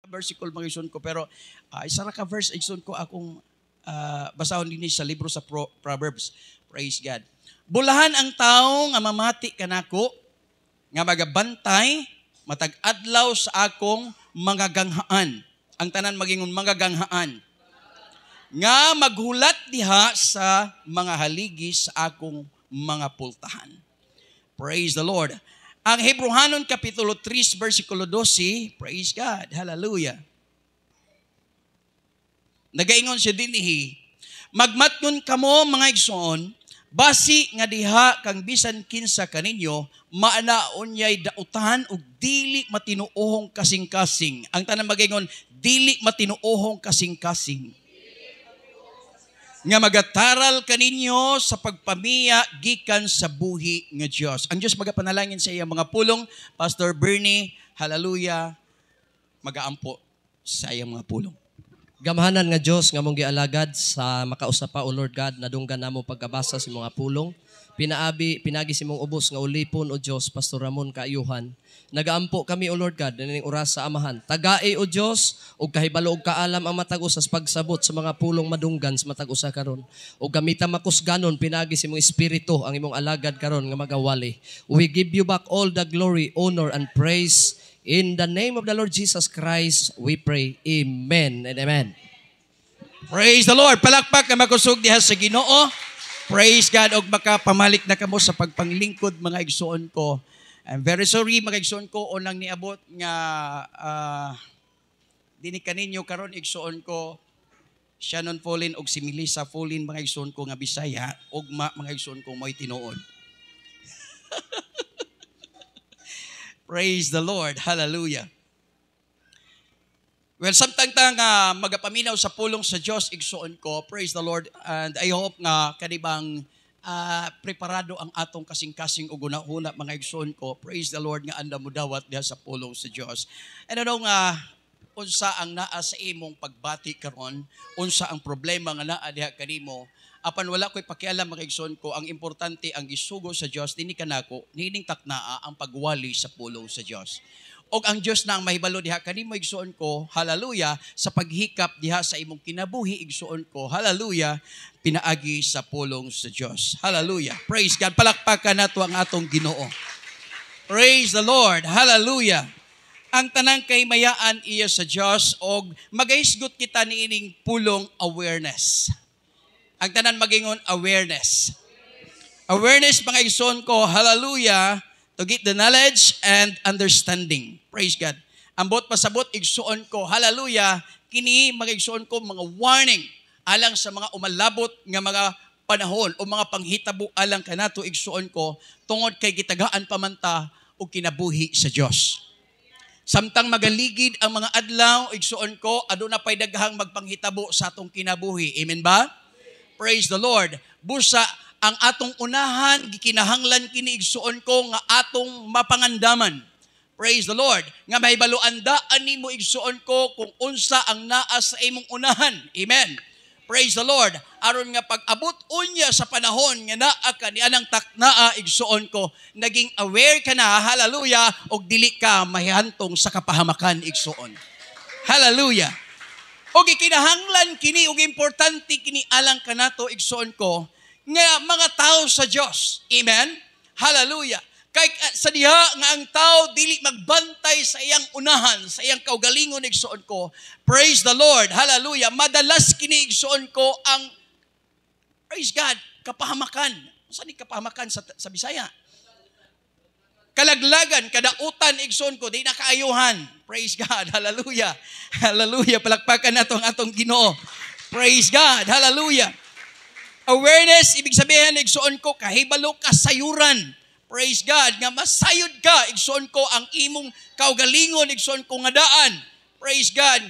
Versicle, mga igsoon ko, pero isa ra ka verse, igsoon ko, akong basahon dinhi sa libro sa Proverbs. Praise God. Bulahan ang tawo nga mamati kanako, nga magabantay matag adlaw sa akong mga ganghaan. Ang tanan magingon, "Mga ganghaan." Nga maghulat diha sa mga haligi sa akong mga pultahan. Praise the Lord. Ang Hebreohanon Kapitulo 3 versikulo 12, praise God, hallelujah. Nagaingon siya dinhi, "Magmatngon kamo, mga igsoon, basi nga diha kang bisan kinsa kaninyo maana unyay dautan ug dili matinuohong kasing-kasing." Ang tanan magingon, "Dili matinuohong kasing-kasing." Nga magataral kaninyo sa pagpamiya gikan sa buhi nga Dios. Ang Dios magapanalangin sa iyang mga pulong. Pastor Bernie, hallelujah, magaampo sa iyang mga pulong. Gamhanan nga Dios nga mong gialagad sa makausa pa, O Lord God, nadunggan namo pagkabasa sa mga pulong. Pinaabi, pinagi sa imong ubos nga ulipon, O Dios, Pastor Ramon Kaayuhan. Nagaampo kami, O Lord God, nining oras sa Amahan. Tagai, O Dios, ug kahibalo og kaalam ang matag usa sa pagsabot sa mga pulong madunggan sa matag usa karon. Ug gamita makusganon pinagi sa imong espiritu ang imong alagad karon nga magawali. We give you back all the glory, honor and praise. In the name of the Lord Jesus Christ, we pray. Amen and amen. Praise the Lord. Palakpak nga makusog diha sa Ginoo. Praise God, og makapamalik na kamo sa pagpanglingkod, mga igsoon ko. I'm very sorry, mga igsoon ko, unang niabot nga dinhi kaninyo karon, igsoon ko, Shannon Folin og si Melissa Folin, mga igsoon ko nga Bisaya, ugma, mga igsoon ko, mo'y tinuod. Praise the Lord. Hallelujah. Well, samtang ta nga magapaminaw sa pulong sa Dios, igsoon ko, praise the Lord, and I hope nga kanibang preparado ang atong kasing-kasing ug hunahuna, mga igsoon ko, praise the Lord, nga anda mo dawat diha sa pulong sa Dios. And ano nga unsa ang naa sa imong pagbati karon, unsa ang problema nga naa diha kanimo, apan wala ko'y pakialam, mga igsoon ko, ang importante ang gisugo sa Dios dinhi kanako niining taknaa ang pagwali sa pulong sa Dios. Og ang Dios na ang mahibalo diha kanimo, igsoon ko, hallelujah, sa paghikap diha sa imong kinabuhi, igsoon ko, hallelujah, pinaagi sa pulong sa Dios. Hallelujah. Praise God. Palakpakan nato ang atong Ginoo. Praise the Lord. Hallelujah. Ang tanang kahimayaan iya sa Dios, og magahisgot kita niining pulong awareness. Ang tanan magingon, "Awareness." Awareness, mga igsoon ko, hallelujah, to get the knowledge and understanding. Praise God. Ambot pasabot, igsoon ko, hallelujah, kini, mga igsoon ko, mga warning alang sa mga umalabot nga mga panahon o mga panghitabo alang kanato, igsoon ko, tungod kay gitagaan pamanta og kinabuhi sa Dios. Samtang magaligid ang mga adlaw, igsoon ko, aduna pay daghang magpanghitabo sa atong kinabuhi. Amen ba? Praise the Lord. Busa ang atong unahan gikinahanglan kini, igsoon ko, nga atong mapangandaman. Praise the Lord. Nga mahibaloan daan nimo, igsoon ko, kung unsa ang naa sa imong unahan. Amen. Praise the Lord. Aron nga pag-abot unya sa panahon nga naa ka ni anang taknaa, igsoon ko, naging aware ka na, hallelujah, og dili ka mahihantong sa kapahamakan, igsoon. Hallelujah. Og ikinahanglan kini og importante kini alang kanato, igsoon ko, nga mga tao sa Dios. Amen. Hallelujah. Kay sa diha nga ang tao dili magbantay sa iyang unahan, sa iyang kaugalingon, igsoon ko. Praise the Lord. Hallelujah. Madalas kini, igsoon ko, ang, praise God, kapahamakan. Unsa ni kapahamakan sa Bisaya? Kalaglagan, kadautan, igsoon ko, di na kaayuhan. Praise God. Hallelujah. Hallelujah. Palakpakan nato ang atong Ginoo. Praise God. Hallelujah. Awareness, ibig sabihin, igsoon ko, kahibalo ka sayuran. Praise God, nga masayod ka, igsoon ko, ang imong kaugalingon, igsoon ko, nga daan. Praise God,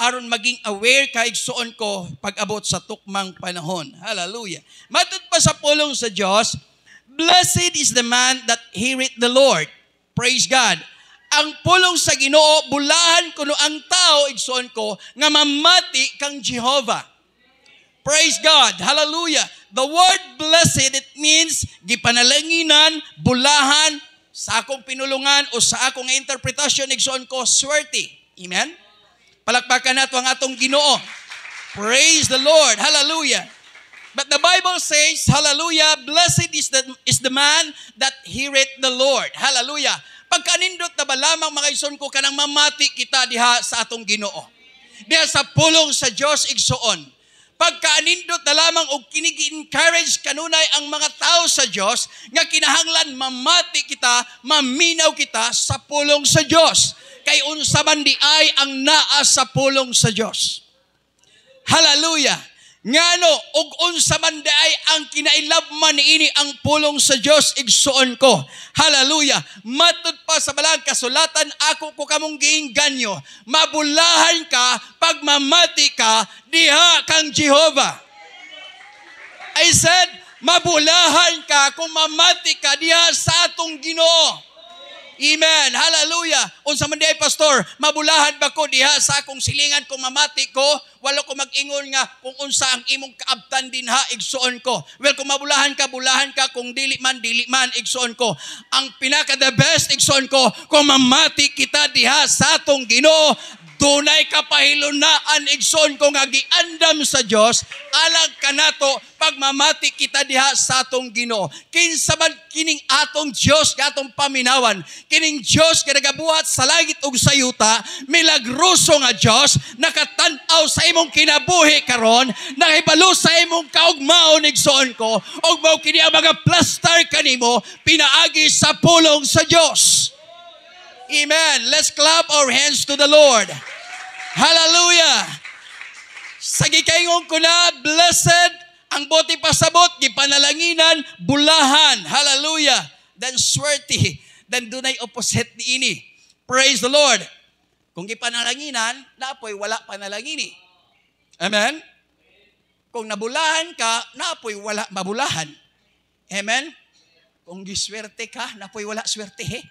aron maging aware ka, igsoon ko, pag-abot sa tukmang panahon. Hallelujah. Matud pa sa pulong sa Dios, "Blessed is the man that heareth the Lord." Praise God. Ang pulong sa Ginoo, bulahan kuno ang tao, igsoon ko, nga mamati kang Jehovah. Praise God. Hallelujah. The word "blessed", it means gipanalanginan, bulahan, sa akong pinulungan o sa akong interpretasyon, igsoon ko, swerte. Amen? Palakpakan nato ang atong Ginoo. Praise the Lord. Hallelujah. But the Bible says, hallelujah, blessed is the man that heareth the Lord. Hallelujah. Pagkanindot na ba lamang, mga igsoon ko, kanang mamati kita diha sa atong Ginoo. Diha sa pulong sa Dios, igsoon. Pagkaanindot na lamang og kinigi-encourage kanunay ang mga tao sa Dios nga kinahanglan mamati kita, maminaw kita sa pulong sa Dios. Kay unsa man di ay ang naa sa pulong sa Dios. Hallelujah. Ngano og unsa man di ay ang kinailabman niini ang pulong sa Dios, igsoon ko. Hallelujah. Matud pa sa Balaan Kasulatan, ako ko kamong giinganyo. Mabulahan ka pag mamati ka diha kang Jehova. I said, mabulahan ka kung mamati ka diha sa atong Ginoo. Amen. Hallelujah. Unsa man di ay, Pastor, mabulahan ba ko diha sa akong silingan kung mamati ko? Wala ko mag-ingon nga kung unsa ang imong kaabtan dinha, igsoon ko. Well, kung mabulahan ka, bulahan ka. Kung dili man, dili man, igsoon ko. Ang pinaka the best, igsoon ko, kung mamati kita diha sa atong Ginoo, dunay kapahilunaan, igsoon ko, nga giandam sa Dios alang kanato pag mamati kita diha sa atong Ginoo. Kinsa man kining atong Dios nga atong paminawan? Kining Dios nga nagabuhat sa langit ug sa yuta, milagroso nga Dios, nakatan-aw sa imong kinabuhi karon, nakahibalo sa imong kaugmaon, igsoon ko, ug mao kini ang mga plaster kanimo pinaagi sa pulong sa Dios. Amen. Let's clap our hands to the Lord. Hallelujah. Sa gikaingon ko na, blessed, ang buot ipasabot, gipanalanginan, bulahan. Hallelujah. Then swerte. Then dunay opposite niini. Praise the Lord. Kung gipanalanginan, napoy wala panalangini. Amen? Kung nabulahan ka, napoy wala mabulahan. Amen? Kung giswerte ka, napoy wala swerte he.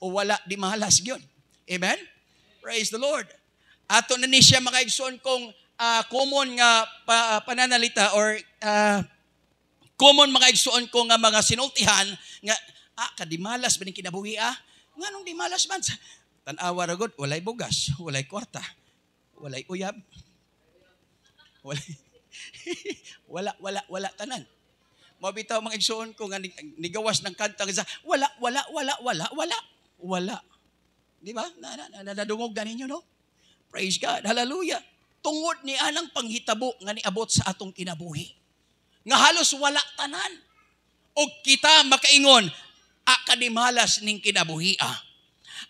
O wala di mahalas gyud. Amen? Praise the Lord. Ato na ni siya, mga igsoon, kung common nga pananalita or common, mga igsoon ko, nga mga sinultihan nga kadimalas ba ning kinabuhi ah? Nganong di malas man? Tan-awa ra gud, walay bugas, walay kwarta, walay uyab. Walay wala wala wala tanan. Mao bitaw, mga igsoon ko, nga nigawas ng kanta sa wala wala wala wala wala wala. Di ba? Na, nadungog ganinyo, no? Praise God. Hallelujah. Tungod ni anang panghitabo nga niabot sa atong kinabuhi. Nga halos wala tanan. O kita makaingon, kadimalas ning kinabuhi ah.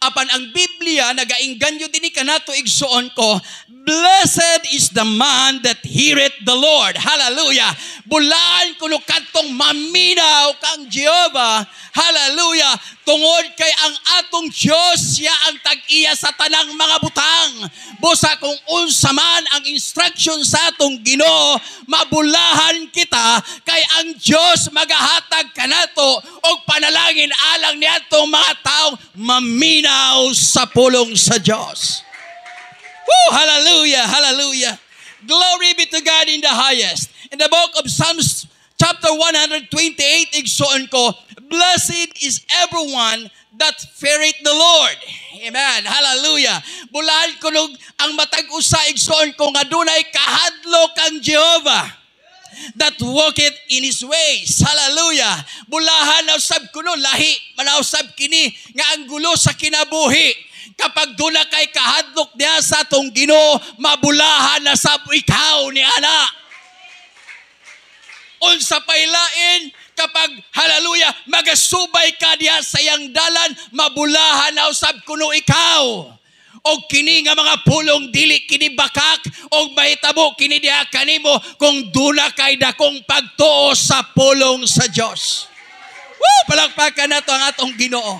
Apan ang Biblia nagainganyo dinhi kanato, igsoon ko, blessed is the man that heareth the Lord. Hallelujah. Bulaan kuno kadtong maminaw kang Jehova. Hallelujah. Tungod kay ang atong Dios, siya ang tag-iya sa tanang mga butang. Busa kung unsa man ang instruction sa atong Ginoo, mabulahan kita kay ang Dios magahatag kanato og panalangin alang niadtong mga taong maminaw sa pulong sa Dios. Woo! Hallelujah! Hallelujah! Glory be to God in the highest. In the book of Psalms chapter 128, igsoon ko, blessed is everyone that feareth the Lord. Amen. Hallelujah. Bulahan kuno ang matag usa, igsoon ko, nga dunay kahadlok kang Jehova, that walketh in His ways. Hallelujah. Bulahan na usab kuno, lahi manausab kini nga ang gulo sa kinabuhi. Kapag duna kay kahadlok diha sa atong Ginoo, mabulahan na sab ikaw ni ana. Unsa pay lain kapag, hallelujah, magasubay ka diha sa iyang dalan, mabulahan na usab kuno ikaw. Og kini nga mga pulong, dili kini bakak, og mahitabo kini diha kanimo kung duna kay dakong pagtuo sa pulong sa Dios. Woo! Palakpakan nato ang atong Ginoo.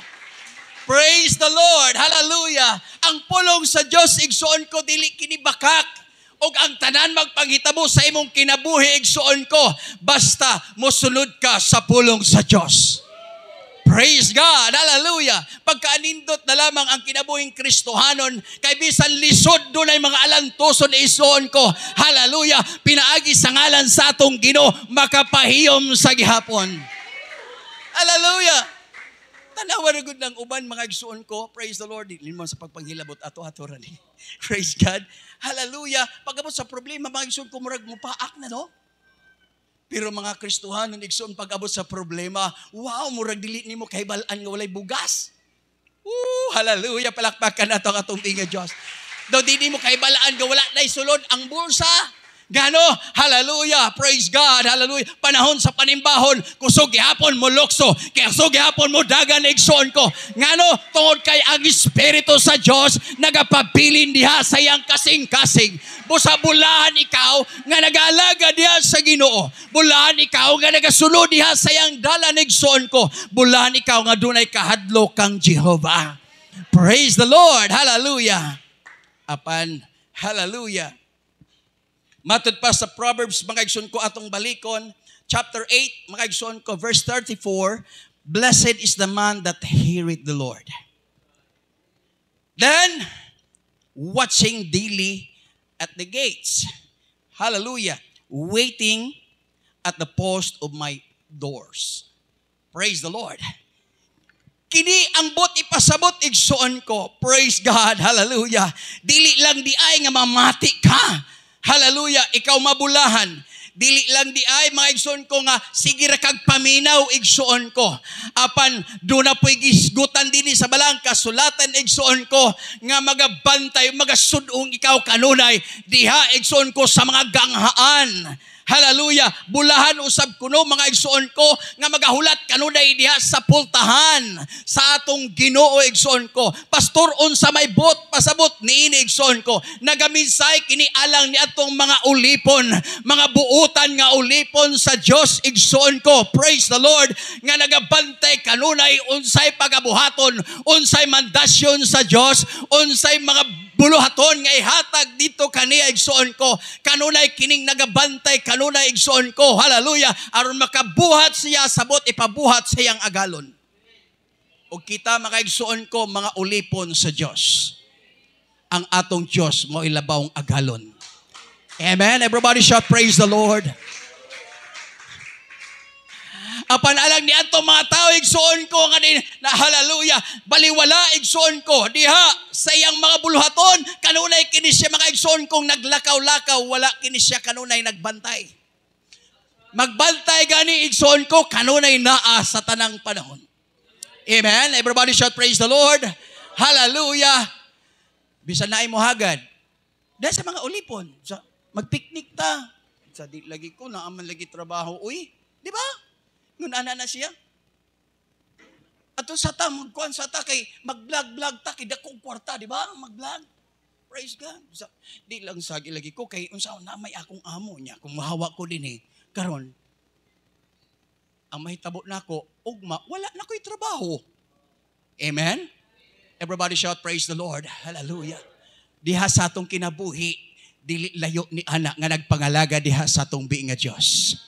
Praise the Lord. Hallelujah. Ang pulong sa Dios, igsoon ko, dili kini bakak. Og ang tanan magpanghitabo sa imong kinabuhi, igsoon ko, basta mosunod ka sa pulong sa Dios. Praise God. Hallelujah. Pagkaanindot na lamang ang kinabuhing Kristohanon, kay bisan lisod, dunay mga alantuson, igsoon ko. Hallelujah. Pinaagi sa ngalan sa atong Ginoo, makapahiyom sa gihapon. Hallelujah. Tanawa na gud ng uban, mga igsuon ko. Praise the Lord. Dili mo sa pagpanghilabot ato-ato ra ni. Praise God. Hallelujah. Pag-abot sa problema, mga igsuon ko, murag mo paak na, no? Pero mga Kristohanon, igsuon, pag-abot sa problema, wow, murag dili nimo kahibal-an nga walay bugas. Woo, hallelujah. Palakpakan nato ang atong nga Diyos. Daw di mo kahibalaan nga wala na sulod ang bulsa. Gano? Hallelujah. Praise God. Hallelujah. Panahon sa panimbahon, kusog gihapon mo lukso. Kaya kusog gihapon mo dagan, igsoon ko. Ngano? Tungod kay ang Espiritu sa Dios nagapabilin diha sa iyang kasing-kasing. Busa bulahan ikaw nga nag-aalaga diha sa Ginoo. Bulahan ikaw nga nagasunod diha sa iyang dalan, igsoon ko. Bulahan ikaw nga dunay kahadlok kang Jehovah. Praise the Lord. Hallelujah. Apan, hallelujah. Matud pa sa Proverbs, mga igsoon ko, atong balikon, chapter 8, mga igsoon ko, verse 34, "Blessed is the man that heareth the Lord. Then, watching daily at the gates." Hallelujah. "Waiting at the post of my doors." Praise the Lord. Kini ang buot ipasabot, igsoon ko. Praise God. Hallelujah. Dili lang di ay nga mamati ka. Hallelujah. Ikaw mabulahan. Dili lang di ay, mga igsoon ko, nga sige ra kag paminaw, igsoon ko. Apan duna po'y gisgutan dinhi sa balang kasulatan, igsoon ko, nga magabantay, magasudong ikaw kanunay diha, igsoon ko, sa mga ganghaan. Hallelujah. Bulahan usab kuno, mga igsoon ko, nga magahulat kanunay diha sa pultahan sa atong Ginoo, igsoon ko. Pastor, unsa may buot pasabot niini, igsoon ko? Nagaminsay kini alang ni atong mga ulipon, mga buutan nga ulipon sa Dios, igsoon ko. Praise the Lord, nga nagabantay kanunay unsay pagabuhaton, unsay mandasyon sa Dios, unsay mga buluhaton nga ihatag dito kaniya, igsoon ko. Kanunay kining nagabantay kanunay, igsoon ko. Hallelujah. Aron makabuhat siya sabot ipabuhat sa iyang agalon. O kita, mga igsoon ko, mga ulipon sa Dios. Ang atong Dios mo ilabawng agalon. Amen. Everybody shout, "Praise the Lord." Apan alang ni atong mga tao, igsoon ko, nga din na, hallelujah, baliwala, igsoon ko, diha sa iyang mga buluhaton, kanunay kini siya, mga igsoon kong, naglakaw-lakaw, wala kini siya kanunay nagbantay. Magbantay gani, igsoon ko, kanunay naa sa tanang panahon. Amen. Everybody shout, "Praise the Lord." Hallelujah. Bisan naay mo hagad. Dahil sa mga ulipon, sa, magpiknik ta. Sa di lagi ko, naaman lagi trabaho. Uy, di ba? Ngun ana na siya. Ato sa ta, magkuhan sa ta, kay mag-vlog-vlog ta, kay dakong kwarta, di ba? Mag-vlog. Praise God. Sa, di lang sa lagi ko, kay unsa na may akong amo niya. Kung mahawa ko din eh, karon, ang mahitabo nako, ugma, wala na ko'y trabaho. Amen? Everybody shout, "Praise the Lord." Hallelujah. Diha sa atong kinabuhi, dili layo ni ana nga nagpangalaga diha sa atong biing nga Dios.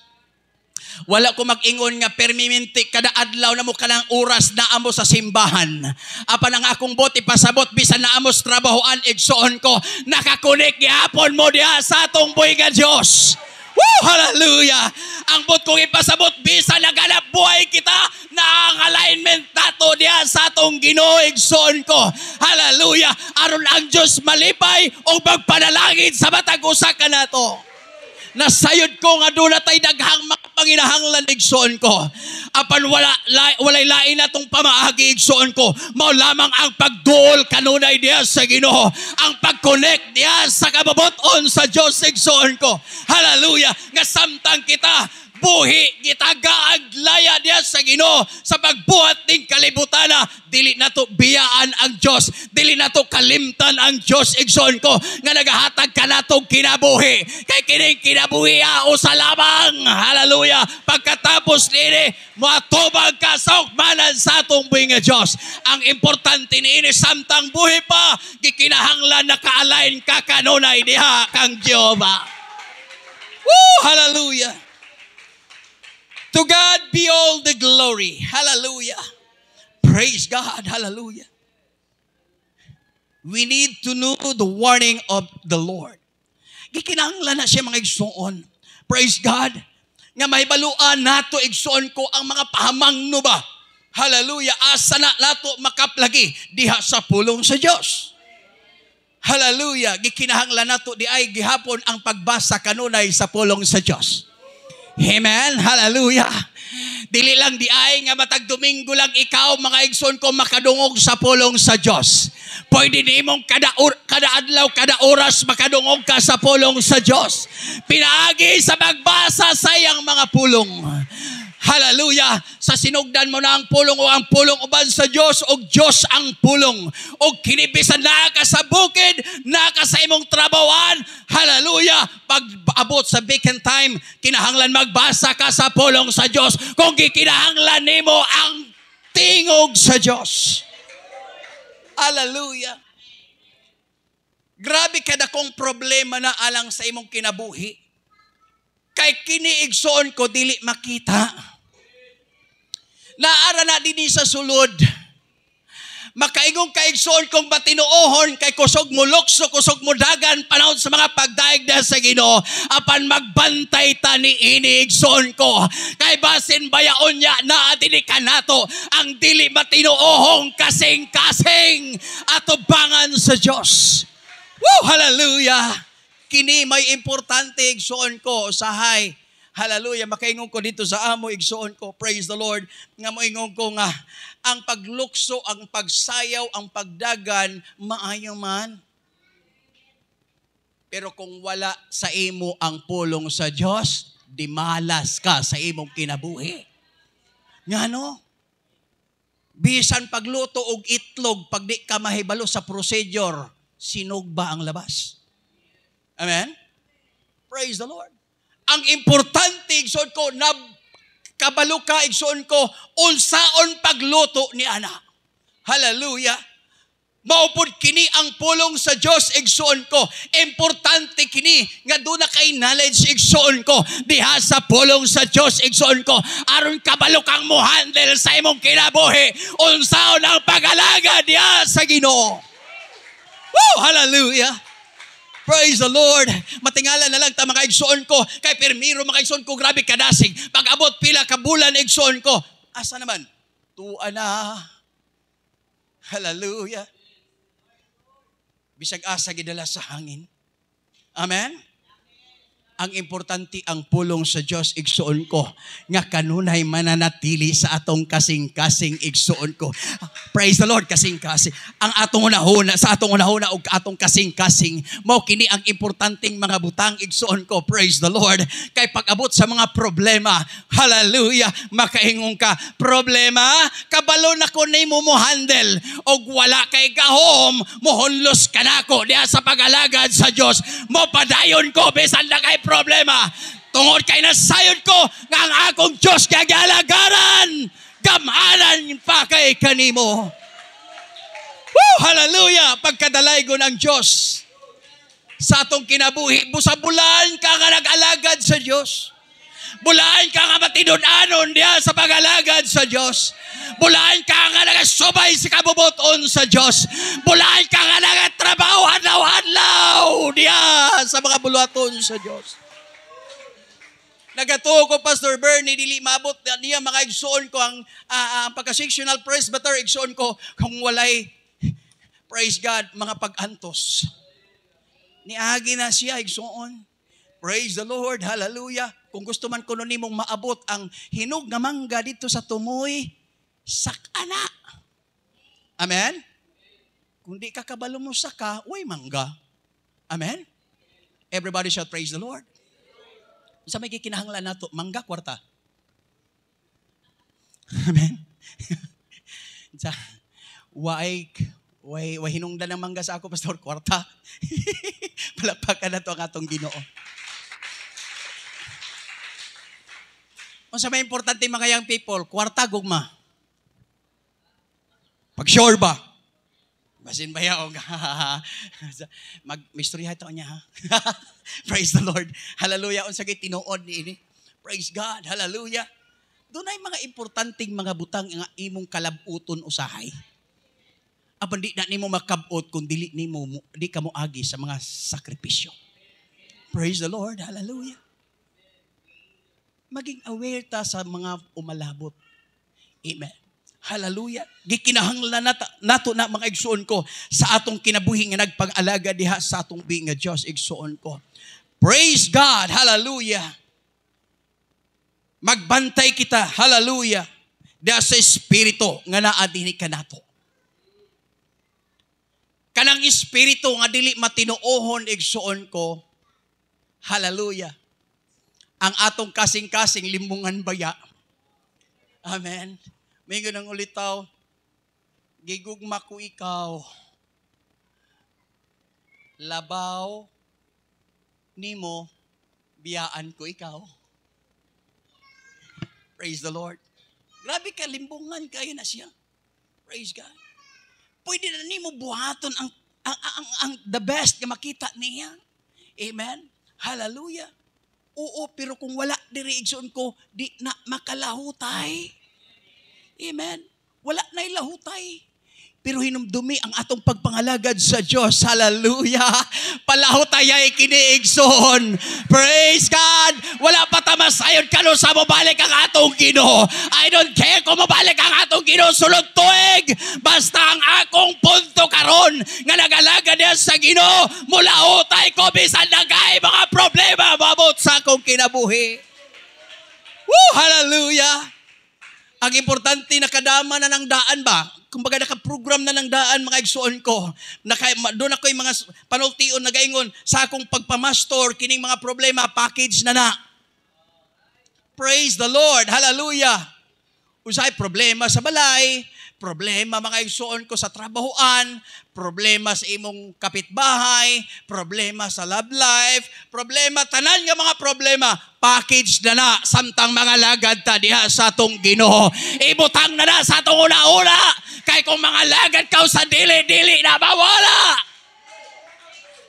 Wala ko mag-ingon nga permiminti kada adlaw na mo kanang oras na amo sa simbahan. Apan ang akong buot ipasabot, bisan na amo sa trabahoan, igsoon ko, nakakunik gihapon mo diha sa atong buhi nga Dios. Woo! Hallelujah! Ang buot kong ipasabot, bisan naganap buhay kita, na ang alignment nato diha sa atong Ginoo, igsoon ko. Hallelujah! Aron ang Dios malipay o magpanalangin sa matag usa kanato. Nasayod ko nga doon natay daghang mga panginahanglan, igsoon ko. Apan walay lain na tong pamaagi, igsoon ko. Mao lamang ang pagduol kanunay diha sa Ginoo. Ang pag-connect diha sa kababoton sa Dios, igsoon ko. Hallelujah! Nga samtang kita buhi, gitagaag laya diha sa Ginoo sa pagbuhat ning kalibutan, dili nato biyaan ang Dios, dili nato kalimtan ang Dios, igsoon ko, nga nagahatag kanatong kinabuhi, kay kining kinabuhi usa lamang. Hallelujah. Pagkatapos niini, moatubang ka sa hukmanan sa atong buhi nga Dios. Ang importante niini, samtang buhi pa, gikinahanglan naka-align ka kanunay diha kang Jehova. Woo! Hallelujah. To God be all the glory. Hallelujah. Praise God. Hallelujah. We need to know the warning of the Lord. Gikinahanglan na siya, mga igsoon. Praise God. Nga mahibaluan nato, igsoon ko, ang mga pahamangno ba. Hallelujah. Asa na nato makaplagi? Diha sa pulong sa Dios. Hallelujah. Gikinahanglan nato di ay gihapon ang pagbasa kanunay sa pulong sa Dios. Amen. Hallelujah. Dili lang di ay nga matag Domingo lang ikaw, mga igsoon ko, makadungog sa pulong sa Dios. Pwede nimong kada adlaw, kada oras makadungog ka sa pulong sa Dios. Pinaagi sa pagbasa sa iyang mga pulong. Hallelujah! Sa sinugdan mo na ang pulong o ang pulong uban sa Dios o Dios ang pulong. O kinibisan na ka sa bukid, na ka sa imong trabawan. Hallelujah! Pag abot sa vacant time, kinahanglan magbasa ka sa pulong sa Dios. Kung gikinahanglan nimo ang tingog sa Dios. Hallelujah! Grabe kada kong problema na alang sa imong kinabuhi. Kay kini, igsoon ko, dili makita. Naara na dinhi sa sulod. Makaingong kaigsoon kong batinuohon kay kusog mo lukso, kusog mo dagan panahon sa mga pagdaig na sa Ginoo. Apan magbantay ta ni ini, igsoon ko. Kay basin bayaon niya na dili kanato ang dili matinuohong kasing-kasing atubangan sa Dios. Woo! Hallelujah! Kini may importante, igsoon ko, sahay. Hallelujah, makaingon ko dito sa amo, igsoon ko, praise the Lord, nga moingon ko nga ang paglukso, ang pagsayaw, ang pagdagan, maayo man. Pero kung wala sa imo ang pulong sa Dios, di malas ka sa imong kinabuhi. Ngano? Bisan pagluto og itlog, pag di ka mahibalo sa procedure, sinog ba ang labas? Amen? Praise the Lord. Ang importante, igsoon ko, na kabalo ka, igsoon ko, unsaon pagluto ni ana. Hallelujah. Maupod kini ang pulong sa Dios, igsoon ko. Importante kini nga doon na kay knowledge, igsoon ko, diha sa pulong sa Dios, igsoon ko. Aron kabalo kang mo handle sa imong kinabuhi. Unsaon ang pag-alaga diha sa Ginoo. Woo! Hallelujah! Praise the Lord. Matingala na lang ta, mga igsoon ko. Kay pirmiro, mga igsoon ko, grabe kadasig. Pag abot pila ka bulan, igsoon ko. Asa naman? Tua na. Hallelujah. Bisag asa gidala sa hangin. Amen? Ang importante ang pulong sa Dios, igsoon ko, nga kanunay mananatili sa atong kasing-kasing, igsoon ko. Praise the Lord, kasing-kasing. Ang atong unahuna, sa atong unahuna og atong kasing-kasing, mao kini ang importanteng mga butang, igsoon ko. Praise the Lord. Kay pag-abot sa mga problema, hallelujah, makaingon ka, problema, kabalo na ko nimo mo handle og wala kay gahom, mohunlos ka nako diha sa pag-alagad sa Dios. Mo padayon ko bisan na kay problema. Tungod kay nasayod ko nga ang akong Diyos gagalagaran, gamanan pa kay kanimo. Woo! Hallelujah! Pagkadalaygon ang Diyos sa atong kinabuhi, busa bulan ka nga nag-alagad sa Diyos. Bulaan ka nga matinud-anon diha sa pag-alagad sa Diyos. Bulaan ka nga nagasubay sa kabubuton sa Diyos. Bulaan ka nga nagatrabaho adlaw-adlaw diha sa mga buluhaton sa Diyos. Nagatuo ko, Pastor Bernie, dili maabot niya, mga igsoon ko, ang pagka-sectional presbyter, igsoon ko, kung walay, praise God, mga pag-antos. Niagi na siya, igsoon. Praise the Lord, hallelujah. Kung gusto man kuno nimong maabot ang hinog nga mangga dito sa tumoy, sakana. Amen? Kung di ka kabalo mo saka, uy mangga. Amen? Everybody shout, praise the Lord. Sa may kikinahanglan nato, mangga, kwarta. Amen? Sa, way, way, way hinungdan ng mangga sa ako, Pastor, kwarta. Palakpakan na to ang atong Ginoo. Unsa may importante, mga young people, kwarta, gugma. Pag sure ba? Basin ba yaog? Mag-mystery ito niya, ha? Praise the Lord. Hallelujah. Unsa kay tinuod ni ini? Praise God. Hallelujah. Dunay mga importanteng mga butang nga imong kalabuton usahay. Apan di na nimo makabot kung dili nimo di ka moagi sa mga sakripisyo. Praise the Lord. Hallelujah. Maging aware ta sa mga umalabot. Amen. Hallelujah. Gikinahanglan nato na, mga igsuon ko, sa atong kinabuhi nga nagpag-alaga diha sa atong buhi nga Dios, igsuon ko. Praise God. Hallelujah. Magbantay kita. Hallelujah. Diha sa espiritu nga naa dinhi kanato. Kanang espiritu nga dili matinuohon, igsuon ko. Hallelujah. Ang atong kasing-kasing limbungan baya. Amen. May ganang ulitaw, "Gigugma ko ikaw. Labaw nimo, biyaan ko ikaw." Praise the Lord. Grabe ka, limbungan kayo na siya. Praise God. Pwede na nimo buhaton ang the best nga makita niya. Amen. Hallelujah. Oo, pero kung wala diri, igsoon ko, di na makalahutay. Amen. Wala na ilahutay. Pero hinumdumi ang atong pagpangalagad sa Diyos. Hallelujah. Palahutay ay kini, igsoon. Praise God. Wala pa ta masayod kanus-a mobalik ang atong Ginoo. I don't care kung mobalik ang atong Ginoo sulod tuig. Basta ang akong punto karon nga nag-alagad niya sa Ginoo, mulahutay ko bisan nagay mga problema maabot sa akong kinabuhi. Woo! Hallelujah! Ang importante, nakadama na ng daan ba? Kumbaga nakaprogram na ng daan, mga igsuon ko. Doon ako yung mga panultion nagaingon sa akong pagpamastor, kining mga problema, package na na. Praise the Lord. Hallelujah. Usay problema sa balay, problema, mga igsuon ko, sa trabahoan, problema sa imong kapitbahay, problema sa love life, problema, tanan nga mga problema, package na na samtang mga lagad ta diha sa atong Ginoo. Ibutang na na sa atong una-una, kay kung mga lagad ka sa dili, dili na mawala.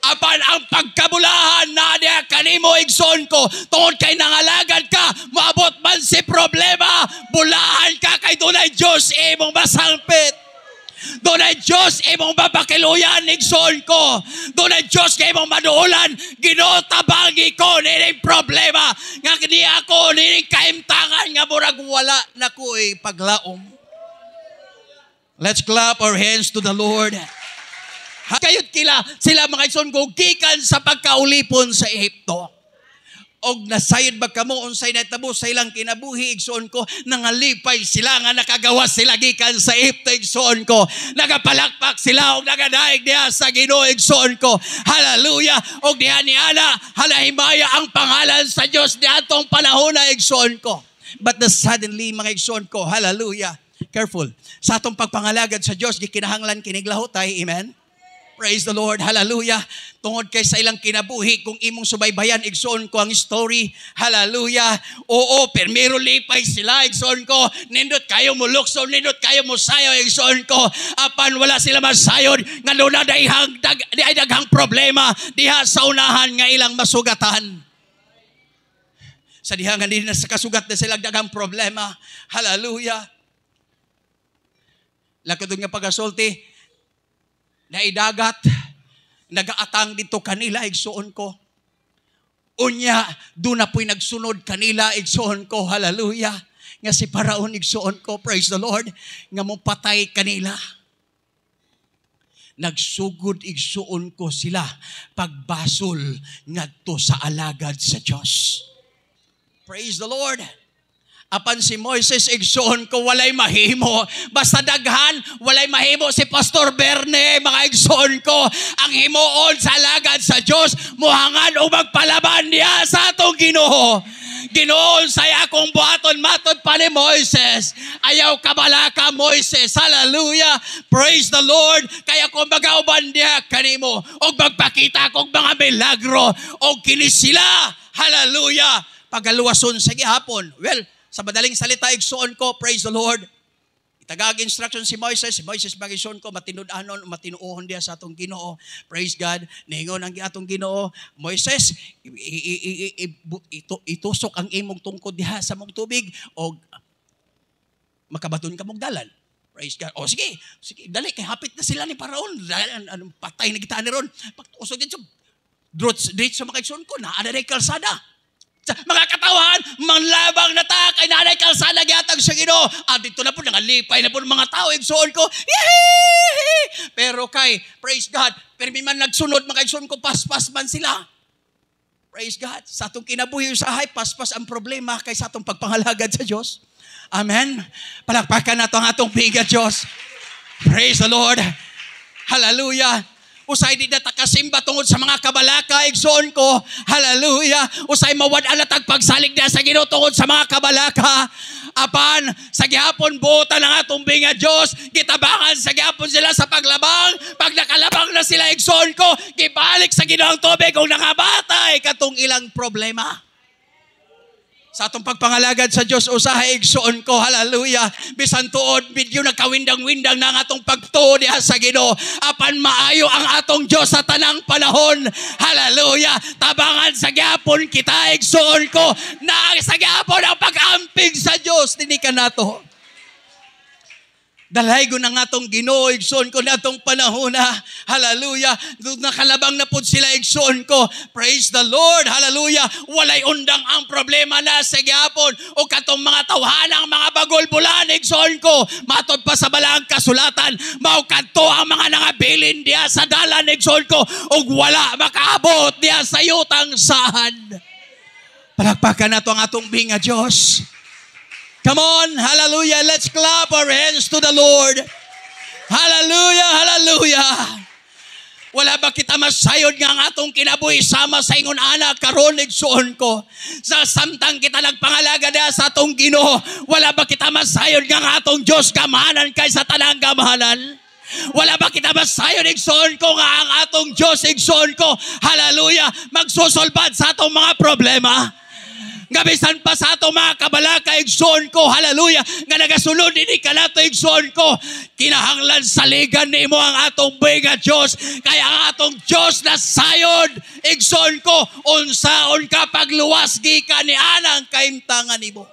Apan ang pagkabulahan na niya kanimo, igsoon ko, tungod kay nangalagad ka, maabot man si problema, bulahan ka kay dunay Diyos imong masangpit. Dunay Diyos imong mapakiluyan, igsoon ko. Dunay Diyos kay imong maduulan, "Ginoo, tabangi ko nining problema nga di ako nining kaimtangan nga murag wala na ko paglaom." Let's clap our hands to the Lord. Kayod kila sila, mga igsoon ko, gikan sa pagkaulipon sa Ehipto. Og nasayod ba kamo unsay nahitabo sa ilang kinabuhi, igsoon ko? Nangalipay sila nga nakagawas sila gikan sa Ehipto, igsoon ko. Nagapalakpak sila og nagadaig diha sa Ginoo, igsoon ko. Hallelujah. Og diha ni ana halahimaya ang pangalan sa Dios niadtong panahon na, igsoon ko. But the suddenly, mga igsoon ko, hallelujah. Careful. Sa atong pagpangalagad sa Dios, gikinahanglan kinig lahutay. Amen. Praise the Lord. Hallelujah. Tungod kay sa ilang kinabuhi, kung imong subaybayan, igsoon ko, ang story. Hallelujah. Oo, permero lipay sila, igsoon ko. Nindot kayo mo lukso, nindot kayo mo sayo, igsoon ko. Apan wala sila masayod, nga duna dayhang, dag, di ay daghang problema diha sa unahan nga ilang masugatan. Sa diha nga di na sa kasugat na sila daghang problema. Hallelujah. Lakad nga pagasulti, naidagat, nagaatang dito kanila, igsuon ko. Unya, doon na po'y nagsunod kanila, igsuon ko, hallelujah. Nga si Paraon, igsuon ko, praise the Lord, nga mo patay kanila. Nagsugod, igsuon ko, sila pagbasol ngadto sa alagad sa Dios. Praise the Lord. Apan si Moises, igsoon ko, walay mahimo. Basta daghan, walay mahimo si Pastor Berne, mga igsoon ko. Ang himuon sa alagad sa Dios, muhangan o magpalaban niya sa atong Ginoo. "Ginoo, say akong buhaton," matod pa ni Moises. "Ayaw kabalaka, Moises." Hallelujah. Praise the Lord. "Kaya kung magauban niya kanimo, og magpakita kog mga milagro, og kini sila." Hallelujah. Pagaluwason sa gihapon. Well, sa madaling salita, igsuon ko, praise the Lord. Itagag instruction si Moises, si Moises mag-igsuon ko, matinud-anon, matinuohon diya sa atong Ginoo. Praise God. Niingon ang atong Ginoo, "Moises, itusok ang imong tungkod diha sa mong tubig o makabaton ka mong dalan." Praise God. O sige, sige, dali, kay hapit na sila ni Paraon. Anong patay na kita ni ron. Pagtusok dito, diretso, mga igsuon ko, naa na kalsada. Mga katawhan, manlabang na ta, kay naa nay kalsada gihatag sa Ginoo. Ah, dito na po, nangalipay na po ng mga tao, igsoon ko. Yehey! Pero kay, praise God, pero may man nagsunod, mga igsoon ko, paspas man sila. Praise God. Sa atong kinabuhi usahay, paspas ang problema kay sa atong pagpangalagad sa Diyos. Amen. Palakpakan nato ang atong bigat Diyos. Praise the Lord. Hallelujah. Usay di na kasimba tungod sa mga kabalaka, igsoon ko. Hallelujah. Usay mawad-an na tag pagsalig na sa Ginoo tungod sa mga kabalaka. Apan, sa gihapon buotan ang atong binga Diyos, gitabangan sa gihapon sila sa paglabang. Pag nakalabang na sila, igsoon ko, gibalik sa Ginoo ang tubig kung nakabatay katong ilang problema. Sa atong pagpangalagad sa Diyos, usahay igsoon ko, hallelujah. Bisan tuod, medyo nagkawindang-windang na ang atong pagtuo diha sa Ginoo. Apan maayo ang atong Diyos sa tanang panahon. Hallelujah. Tabangan sa gyapon kita, igsoon ko, na sa gyapon ang pag-amping sa Diyos. Dinhi ka nato. Dalaygon ang atong Ginoo, igsoon ko, na atong panahon na. Hallelujah. Doon nakalabang na pud sila, igsoon ko. Praise the Lord. Hallelujah. Walay undang ang problema na sa gyapon. O katong mga tawhanang mga bagulbulan, igsoon ko. Matod pa sa balaang kasulatan, mao kadto ang mga nangabilin diya sa dalan, igsoon ko. Ug wala makaabot diya sa yutang saan. Palakpakan nato ang atong binga Diyos. Come on, hallelujah. Let's clap our hands to the Lord. Hallelujah, hallelujah. Wala ba kita masayod nga ang atong kinabuhi sama sa ingon ana karon, igsuon ko? Sa samtang kita nagpangalaga na sa atong Ginoo, wala ba kita masayod nga ang atong Dios gamhanan kaysa tanang gamhanan? Wala ba kita masayod, igsuon ko, nga ang atong Dios, igsuon ko, hallelujah, magsusulbad sa atong mga problema? Nga bisan pa sa atong mga kabalaka, igsoon ko, hallelujah, nga nagasulod dinhi kanato, igsoon ko, kinahanglan saligan nimo ang atong buhi nga Dios, kaya ang atong Dios na sayod, igsoon ko, unsaon ka pagluwas gikan ni anang kahimtangan nimo.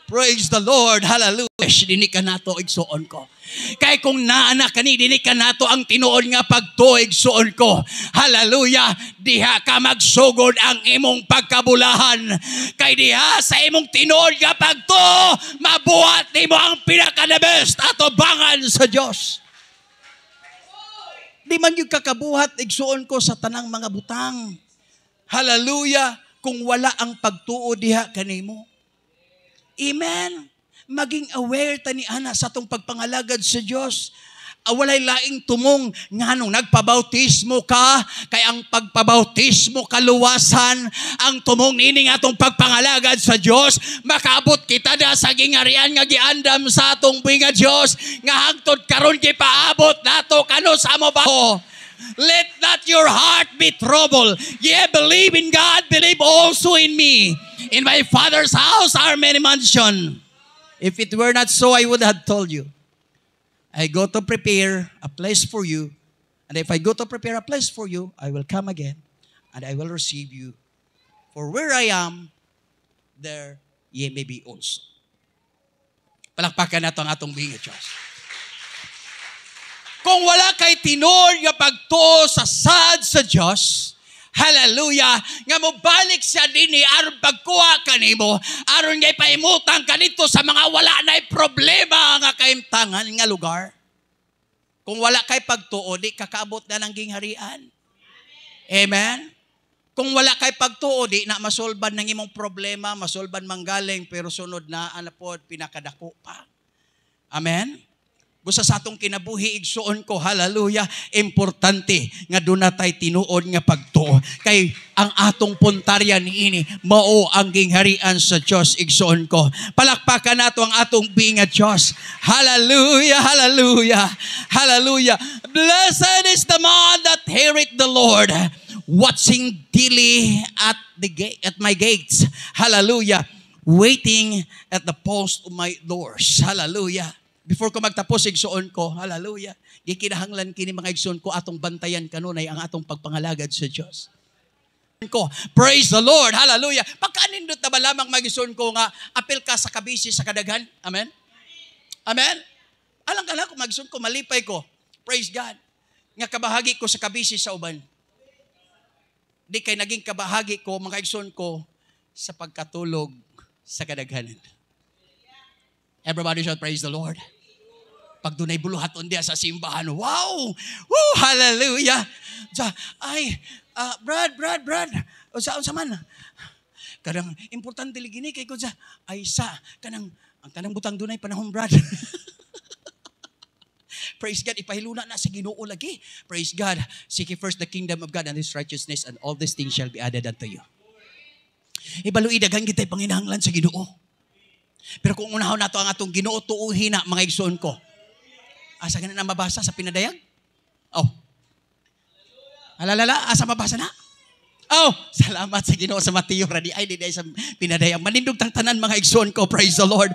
Praise the Lord, hallelujah. Dinhi ka nato, igsoon ko. Kay kung naa na kani dinhi ka nato ang tinuod nga pagtuo, igsoon ko. Hallelujah. Diha ka magsugod ang imong pagkabulahan. Kay diha sa imong tinuod nga pagtuo, mabuhat nimo ang pinaka the best atubangan sa Dios. Di man yung kakabuhat, igsuon ko, sa tanang mga butang. Hallelujah. Kung wala ang pagtuo diha kanimo. Amen. Maging aware ta ni ana sa atong pagpangalagad sa Dios. Ah, walay laing tumong nganong nagpabautismo ka, kay ang pagpabautismo kaluwasan. Ang tumong nining atong pagpangalagad sa Dios, makaabot kita da sa gingarian nga giandam sa atong buhi nga Dios, nga hangtod karon gipaabot nato kanus amo ba. Let not your heart be troubled. Ye believe in God, believe also in me. In my Father's house are many mansions. If it were not so, I would have told you. I go to prepare a place for you. And if I go to prepare a place for you, I will come again and I will receive you. For where I am, there ye may be also. Palakpakan nato ang atong bingit Diyos. Kung wala kay tinuod nga pagtuo sa sad sa Diyos, hallelujah, nga mobalik siya dinhi aron pagkuha kanimo, aron nga ipahimutang kanito sa mga wala na problema nga kahimtangan nga lugar. Kung wala kay pagtuo, di kakaabot na ng gingharian. Amen? Kung wala kay pagtuo, di na masolban ng imong problema, masolban manggaling, pero sunod na, ano po, pinakadako pa. Amen? Busa sa atong kinabuhi, igsuon ko, hallelujah, importante nga doon na tay tinuod nga pagtuo. Kay ang atong puntarya niini, mao ang gingharian sa Dios, igsuon ko. Palakpakan nato ang atong binga Dios. Hallelujah, hallelujah, hallelujah. Blessed is the man that heareth the Lord, watching daily at the gate, at my gates. Hallelujah. Waiting at the post of my doors. Hallelujah. Before ko magtapos, igsuon ko, hallelujah. Gikinahanglan kini, mga igsuon ko, atong bantayan kanunay ang atong pagpangalagad sa Dios ko. Praise the Lord. Hallelujah. Pagkanindot na ba lamang, mga igsuon ko, nga apil ka sa kabisi sa kadaghan? Amen? Amen? Alang ka na kung magsuon ko, malipay ko. Praise God. Nga kabahagi ko sa kabisi sa uban. Di kay naging kabahagi ko, mga igsoon ko, Sa pagkatulog sa kadaghanan. Everybody shout, "Praise the Lord." Pag dunay buluhaton diya sa simbahan, wow! Woo! Hallelujah! Sa, ay, Brad, Brad, Brad, unsa man? Kanang importante lagi ni kay sa ay sa kanang ang tanang butang dunay panahon, Brad. Praise God, ipahiluna na sa Ginoo lagi. Praise God. Seek ye first the kingdom of God and His righteousness, and all these things shall be added unto you. Ibaloi, daghan kitay panginahanglan sa Ginoo. Pero kung unahon nato ang atong Ginoo, tuuhin na, mga igsoon ko. Asa gani na mabasa sa Pinadayag? Oh. Alalala, asa mabasa na? Oh, salamat sa Ginoo, sa Mateo radi ay di sa Pinadayag. Manindog tang tanan, mga igsoon ko. Praise the Lord.